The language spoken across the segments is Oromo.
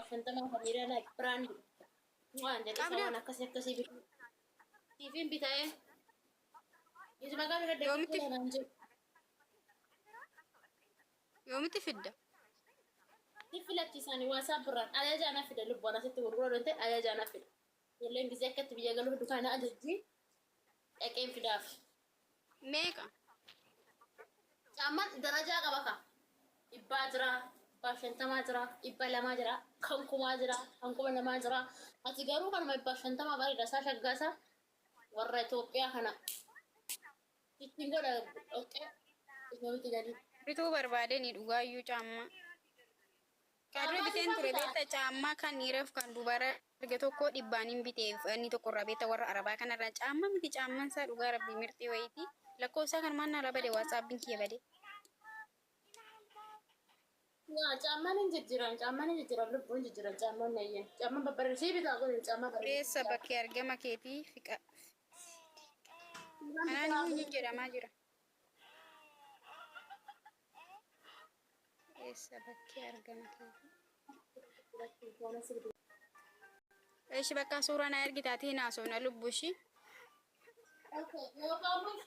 150 kan dhiiraa laal biraandi. Waan jedhe isa Qabdaa? waan akkasii akkasii bitu. Siifin bita'ee. Isuma gaafa gadda Yoomitti naan jedhu. yoomitti fidda? Si filachiisanii waasaa birraan ajajaa na fida lubbuun asitti gurguruu danda'e ajajaa na fida. Ijoolleen gisee akkatti biyya galuuf dukaana ajajji dhaqeen fidaaf. Meeqa? Caammaan darajaa qaba ka. Dhibbaa jira, 150 jira, 200 jira, kan 1000 jira, kan 2000 jira. Ati garuu kanuma 150 bareeda isaa shaggaa isaa warra Itoophiyaa kana ittiin godha dhoqqee isuma gadi. Bituu barbaadeni dhugaayyuu caammaa. Kaaduree Caammaa biteen siifaa ture bitaa? beekta caammaa kan dhiiraaf kan dubara erga tokko dhibbaan hin biteef inni tokko irraa beekta warra arabaa kanarraa caammaa miti caammaan isaa dhugaa rabbii mirxii wayiiti lakkoofsaa kan maan naalaa bade waatsaappiin kiyya bade. Yaa caammaan hin jijjiiran, caammaan hin jijjiiran, lubbuu hin jijjiiran, caammaan nayyeen. Caammaan babbareedu sii bitaa godhin caammaa bareedu sii Eessa bitaa. bakki argama keetii fiqa Siifaan anaan bitaa iyyuu godhin. jedhamaa jira. Eessa bakki argama keetii. Eshi bakka suuraa naa ergitaatii hin haasofna lubbu ishii. Okay, yookaan immoo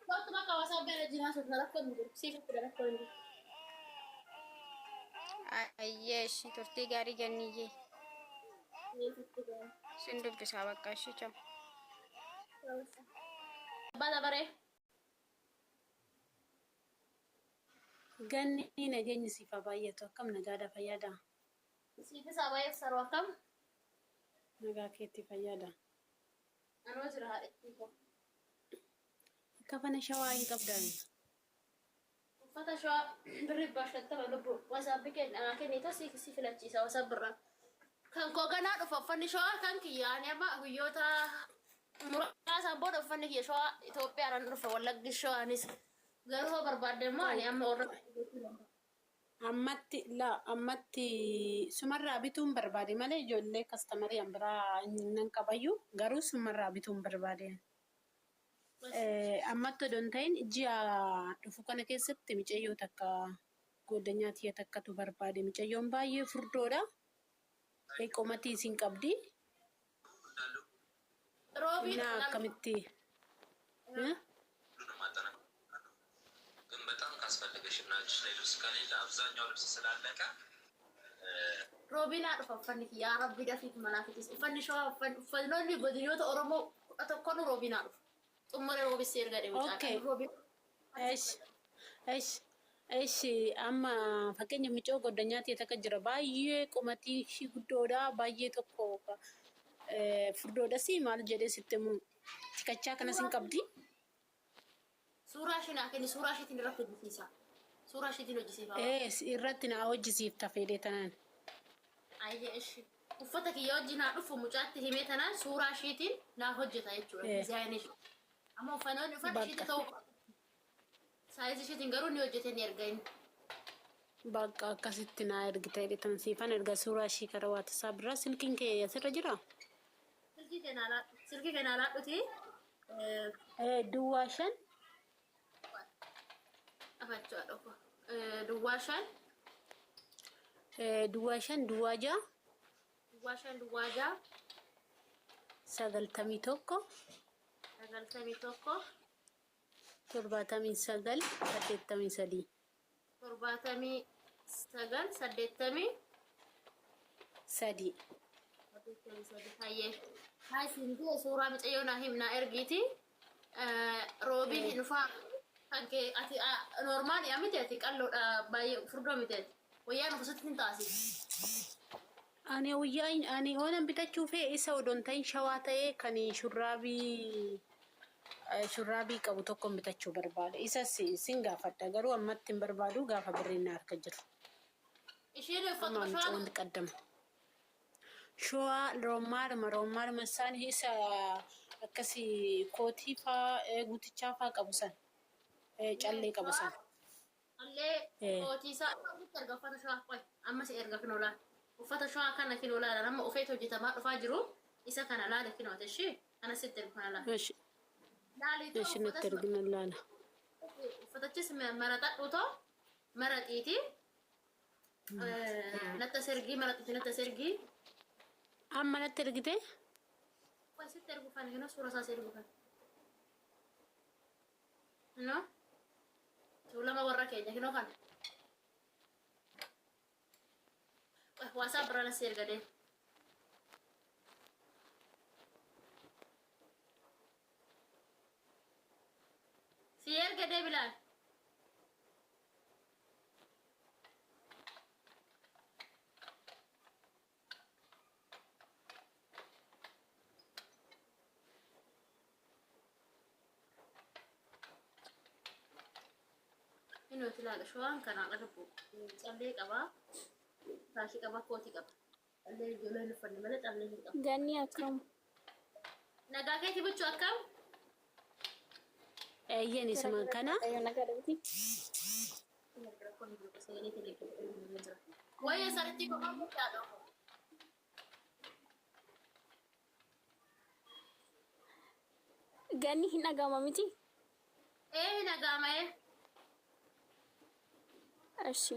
kottu bakka WhatsApp bira jiraa sun rakkoon hin jiru. Siif fida rakkoon hin jiru. Ayyee ishii turtii gaarii ganniyyee. Sin dubbisaa bakka ishii chao. Abbaa dabaree. Ganni nageenyi siif haa baay'atu akkam nagaadha fayyaadha. Siifis haa baay'atu saroo akkam. Nagaa keetti fayyaadha. Anoo jira haadhattii koo. Kafana shawaa hin qabdaani. Uffata shawaa birri 150 lubbu wasaabbi naa kennita si si filachiisa wasaab birraa. Kan koo ganaa dhufa uffanni shawaa kan kiyya ani amma guyyoota muraasaan booda uffanni kiyya shawaa Itoophiyaadhaan dhufa wallaggi shawaanis garuu hoo barbaadde immoo ani amma warra Ammatti laa ammatti sumarraa bituun barbaade malee ijoollee kastamarii an biraa nan qabayyu garuu sumarraa bituun barbaade. Ammatti odoo hin ta'in ji'a dhufu kana keessatti micayyoo takka gooddanyaa tiyya takkatu barbaade. Micayyoon baay'ee furdoodha. Qomatii isin qabdi. Roobii Innaa dhufa laal. akkamitti? ግን በጣም ካስፈለገሽ እና እጅሽ ላይ ልብስ ከሌለ አብዛኛው ልብስ ስላለቀ Roobii naa dhufa uffanni kiyya yaa rabbi dafiif manaa fitis uffanni shawaa uffanni uffannoonni godinoota Oromoo 11 roobii naa dhufa. Xummura roobii si erga deemu Okay. caalaa roobii. Esh, esh, esh, amma fakkeenya micoo goddanyaa ta'e takka jira. Baay'ee qomatii ishii guddoodha. Baay'ee tokko furdoodhas maal jedhee sitti himu. Tikachaa kanas hin qabdi. Suuraa ishee naa kenni suuraa isheetiin irratti hojjisiisa. Suuraa isheetiin hojjisiifama. Ee, irratti naa hojjisiifta fedhee tanaan. Ayyee ishi. Uffata kiyya wajjin naa dhufu mucaatti himee tanaan suuraa isheetiin naa hojjeta jechuudha. Dizaayinii ishee. Amma uffanoonni uffanni isheetti Bakka. ta'uu qaba. Saayizii isheetiin garuu ni hojjete ni erga inni. Bakka akkasitti naa ergita jedhe tan siifan erga suuraa ishii karaa waatisaa biraa silkiin kee asirra jiraa? Silkii kee naa laadhu. Silkii kee naa laadhuti. Duwwaa 5. Afachuu haadha koo. Duwwaa 5. Duwwaa 5 duwwaa 6. Duwwaa 5 duwwaa 6. 91. 91. 79 83. 79 80 3. 83 hayyee. Haa isin ta'e suuraa micayyoo naa him naa ergiiti. Roobiin hin dhufaa kan kee ati noormaali miti ati qalloodha baay'ee furdoo miti ati. Wayyaan ofisatti hin taasi. Ani wayyaa ani waanan bitachuu fee isa odoo hin ta'in shawaa ta'ee kan shurraabii shurraabii qabu tokkon bitachuu barbaada. Isas sin gaafadha garuu ammatti hin barbaadu gaafa birriin na harka jiru. Isheen Amma uffatuma shawaa micoon qaddama. Shawaa roommaadhuma roommaadhuma isaan isa akkasi kootii faa guutichaa faa qabu san callee qabu san. Callee kootii isaa asitti erga uffata shawaa qoy amma si erga kinoo laal. Uffata shawaa kana kinoo laala amma ufeet hojjetamaa dhufaa jiru isa kana laala kinooti ishii kana sitti ergu kana laala. Eshi Laaliitoo eshi natti uffatas ergi nan laala. uffatachis maraxadhu too maraxiiti. Natti as ergii maratti natti as ergii. Amma natti ergite? Sitti ergu kana kinoo suura isaas ergu kana. No? Tuulama warra keenya kinoo kana. Waasaa biraan as erga deemu. Si erga dee bilaan. Inni ilaala shawaan kanaan argu callee qabaa, shaashii qabaa, kootii qaba. Callee ijoollee hin uffanne malee callee hin qabu. Ganni akkam? Nagaa keetii bulchuu akkam? Eeyyen isuma kana. Wayya saritti kophaa guddaadha. Ganni hin dhaga'ama miti? Ee hin dhaga'ama ee. Ashi.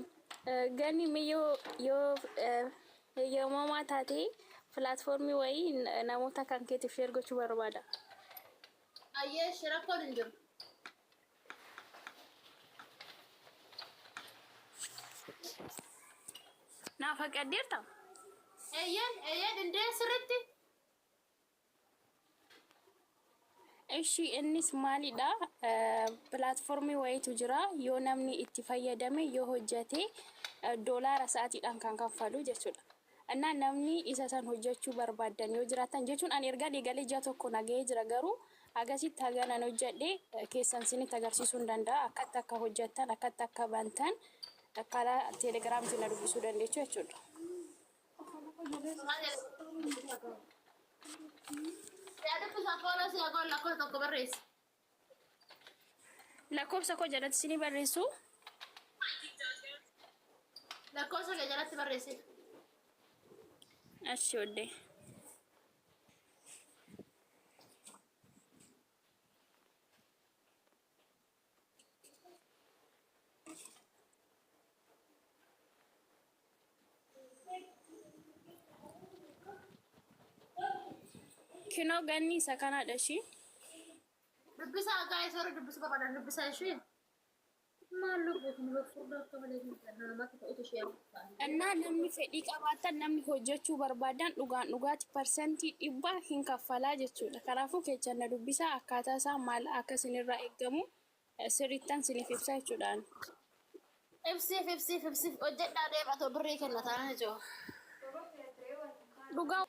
Ganni mee yoo yoo heeyyamamaa taate pilaatfoormii wayii namoota kan keetiif share gochuu barbaada. Ayyee ishee rakkoon hin jiru. Naa faqaddeerta? Eeyyeen eeyyeen indee sirritti. Ishi innis maalidha? Pilaatfoormii wayiitu jira. Yoo namni itti fayyadame yoo hojjete doolaara sa'aatiidhaan kan kaffalu jechuudha. Innaa namni isa san hojjechuu barbaaddan yoo jiraattan jechuun ani erga eegalee ji'a tokko nagahee jira garuu agasitti haga nan hojjedhe keessan sinitti agarsiisuu hin danda'a. Akkatti akka hojjettan akkatti akka bantan karaa teelegiraamtiin na dubbisuu dandeessu jechuudha. Yaada kuusaa fooloo si hagoon lakkoofsa tokko barreessi. Lakkoofsa koo jalatti isinii barreessu. Lakkoofsa kee jalatti barreessi. Ashi oddee. Kinoo ganni isa kanadha ishii. Dubbisaa gaa'ee soora dubbisuu barbaadan dubbisaa ishee. Maal lubbuu kun furdoo akka malee namatti ta'utu ishee. Innaa namni fedhii qabaatan namni hojjechuu barbaadan dhugaan dhugaati 100% hin kaffalaa jechuudha. Kanaafuu keechan na dubbisaa akkaataa isaa maal akka isinirraa eegamu sirriittan isiniif ibsa jechuudhaan. Ibsiif ibsiif ibsiif hojjedhaa deematoo birrii kenna taanaan ijoo. Dhugaa